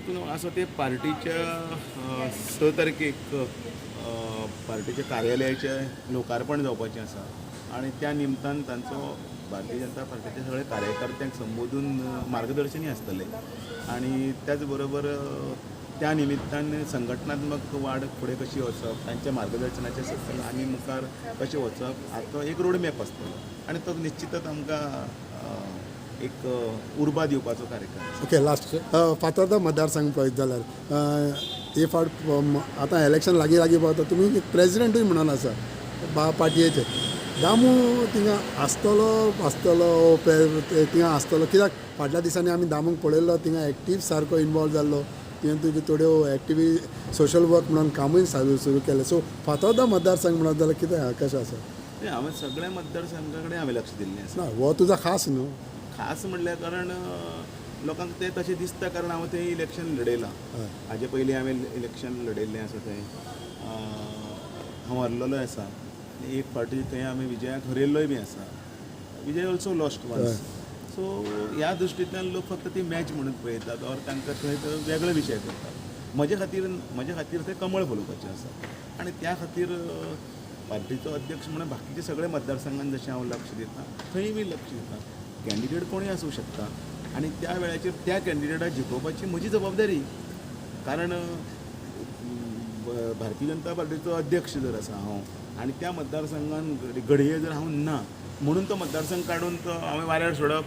हातून आसा ते पार्टीच्या 6 तारखेक पार्टीच्या कार्यालयाचें लोकार्पण जावपाचें आसा आनी त्या निमतान तांचो भारतीय जनता पार्टीच्या सगळ्या कार्यकर्त्यांक संबोधून मार्गदर्शनय आसतलें आनी त्याच बरोबर त्या निमित्तान संघटनात्मक वाड फुडें कशी वचप, तांच्या मार्गदर्शनाच्या सकयल आमी मुखार कशें वचप हाचो एक रोड मॅप आसतलो आनी तो निश्चितच आमकां एक उर्बा दिवपाचो कार्यक्रम आसा. ओके, लास्ट, फातोर्दा मतदारसंघ पळयत जाल्यार हे फावट आतां इलेक्शन लागीं लागीं पावता. तुमी एक प्रेजिडेंटूय म्हणून आसा बा पार्टयेचे. दामू थिंगा आसतलो आसतलो थिंगा आसतलो? कित्याक फाटल्या दिसांनी आमी दामूक पळयल्लो थिंगा एक्टीव सारको इनवॉल्व जाल्लो. तुवें तुजी थोड्यो एक्टिवी सोशल वर्क म्हणून कामूय चालू सुरू केलें. सो फातोर्दा मतदारसंघ म्हणत जाल्यार कितें आहा, कशें आसा? न्ही, हांवें सगळ्या मतदारसंघा कडेन हांवें लक्ष दिल्लें आसा. ना, हो तुजो खास न्हू? खास म्हणल्यार कारण लोकांक तें तशें दिसता, कारण हांवें थंय इलेक्शन लडयलां. हाजे पयलीं हांवें इलेक्शन लडयल्लें आसा. थंय हांव हरलेलोय आसा आनी एक फावटी थंय आमी विजयाक हरयल्लोय बी आसा. Vijay also lost once. So ह्या दृश्टींतल्यान लोक फक्त ती मॅच म्हणून पळयतात ऑर तांकां थंय तो वेगळे विशय करतात. म्हजे खातीर तें कमळ फुलोवपाचें आसा आनी त्या खातीर पार्टीचो अध्यक्ष म्हणून बाकीचे सगळे मतदारसंघान जशें हांव लक्ष दितां, थंय बी लक्ष दितां. कॅन्डिडेट कोणूय आसूं शकता आनी त्या वेळाचेर त्या कॅन्डिडेटाक जिखोवपाची म्हजी जबाबदारी, कारण भारतीय जनता पार्टीचो अध्यक्ष जर आसा हांव आनी त्या मतदारसंघान घडये जर हांव ना म्हणून तो मतदारसंघ काडून तो हांवें वाऱ्यार सोडप,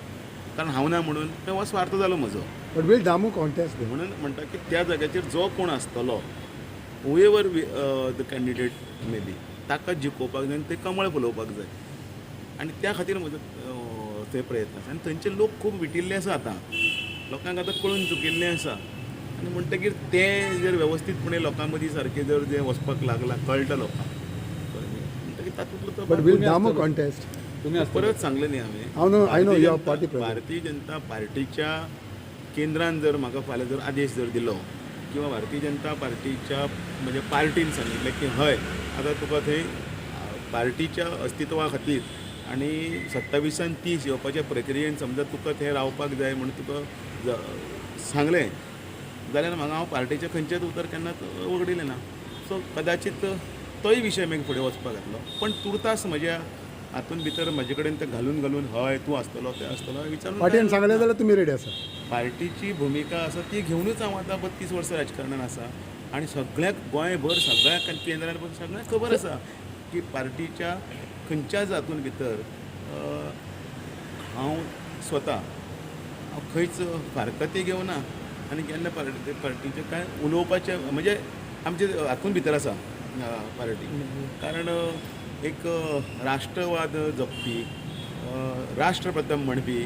कारण हांव ना म्हणून, तो हो स्वार्थ जालो म्हजो. But will Damu contest? म्हणून म्हणटा की त्या जाग्याचेर जो कोण आसतलो, whoever the candidate may be, ताका जिखोवपाक जाय आनी ते कमळ फुलोवपाक जाय आनी त्या खातीर म्हजो थंय प्रयत्न आसा. आनी थंयचे लोक खूब विटिल्ले आसा. आतां लोकांक आतां कळून चुकिल्लें आसा आनी म्हणटकीर ते जर वेवस्थीतपणे लोकां मदीं सारकें जर जें वचपाक लागलां, कळटा लोकांक, कळ्ळें न्ही? म्हणटकीर तातूंतलो तो But will Damu contest? तुम्ही आसतले. परत सांगलें न्ही हांवें. हांव न्हू, I know your party president. Bharatiya Janata पार्टीच्या केंद्रान जर म्हाका फाल्यां जर आदेश जर दिलो किंवा भारतीय जनता पार्टीच्या म्हणजे पार्टीन सांगिल्लें की हय, आतां तुका थंय पार्टीच्या अस्तित्वा खातीर आनी 27आन 30 येवपाच्या प्रक्रियेन समजा तुका थंय रावपाक जाय म्हणून तुका सांगलें जाल्यार म्हाका हांव पार्टीचें खंयचेंच उतर केन्नाच वगडिलें ना. सो कदाचीत तोय विशय मागीर फुडें वचपाक जातलो, पण तुर्तास म्हज्या हातून भितर म्हजे कडेन ते घालून घालून हय तूं आसतलो, ते आसतलो विचारून पार्टीन सांगलें जाल्यार तुमी रेडी आसा? पार्टीची भुमिका आसा ती घेवनूच हांव आतां 32 वर्सां राजकारणान आसा आनी सगळ्याक गोंयभर, सगळ्याक केंद्रान पण सगळ्याक खबर आसा की पार्टीच्या खंयच्याच हातून भितर हांव स्वता हांव खंयच फारकती घेवना आनी केन्ना पार्टीचें कांय उलोवपाचें म्हणजे आमचे हातून भितर आसा पार्टी, कारण एक राष्ट्रवाद जपपी, राष्ट्र प्रथम म्हणपी,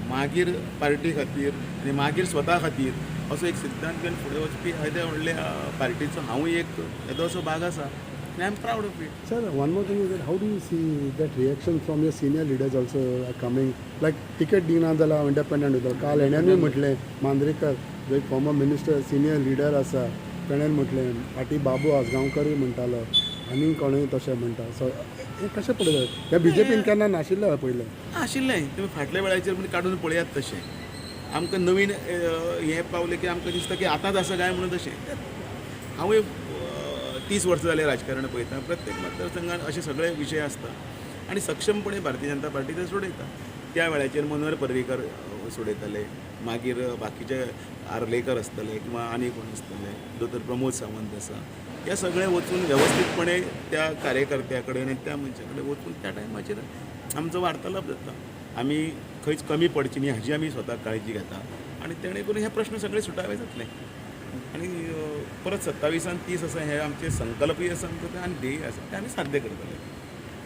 मागीर पार्टी खातीर आनी मागीर स्वता खातीर असो एक सिद्धांत घेवन फुडें वचपी येद्या व्हडल्या पार्टीचो हांवूय एक येदोसो भाग आसा आनी I am proud of it. Sir, one more thing is that how do you see that reaction from your senior leaders also are coming? Like ticket दिना जाल्यार हांव इंडिपेंडंट वयतलो. काल हेण्यानूय म्हटलें, मांद्रेकर जो एक फॉर्मर मिनिस्टर, सिनियर लिडर आसा, तेणेन म्हटलें. फाटीं बाबू आजगांवकरूय म्हणटालो आनी कोणूय तशें म्हणटा. सो हें कशें पळयता? हें बीजेपीन केन्ना नाशिल्लें पयलें. आशिल्लें. तुमी फाटल्या वेळाचेर पूण काडून पळयात. तशें आमकां नवीन हें पावलें की आमकां दिसता की आतांच आसा काय म्हणून. तशें हांवूय 30 वर्सां जालीं राजकारण पळयता. प्रत्येक मतदारसंघात अशे सगळे विशय आसता आनी सक्षमपणे भारतीय जनता पार्टी ते सोडयता. त्या वेळाचेर मनोहर पर्रीकर सोडयताले, मागीर बाकीचे आर्लेकर आसतले किंवा आनी कोण आसतले, दोतोर प्रमोद सावंत आसा. हे सगळे वचून वेवस्थीतपणे त्या कार्यकर्त्या कडेन आनी त्या मनशा कडेन वचून त्या टायमाचेर आमचो वार्तालाप जाता. आमी खंयच कमी पडची न्ही हाजी आमी स्वता काळजी घेता आनी तेणे करून हे प्रश्न सगळे सुटावे जातले आनी परत 27आन 30 आसा हे आमचे संकल्पय आसा आमकां ते आनी ध्येय आसा ते आमी साध्य करतले.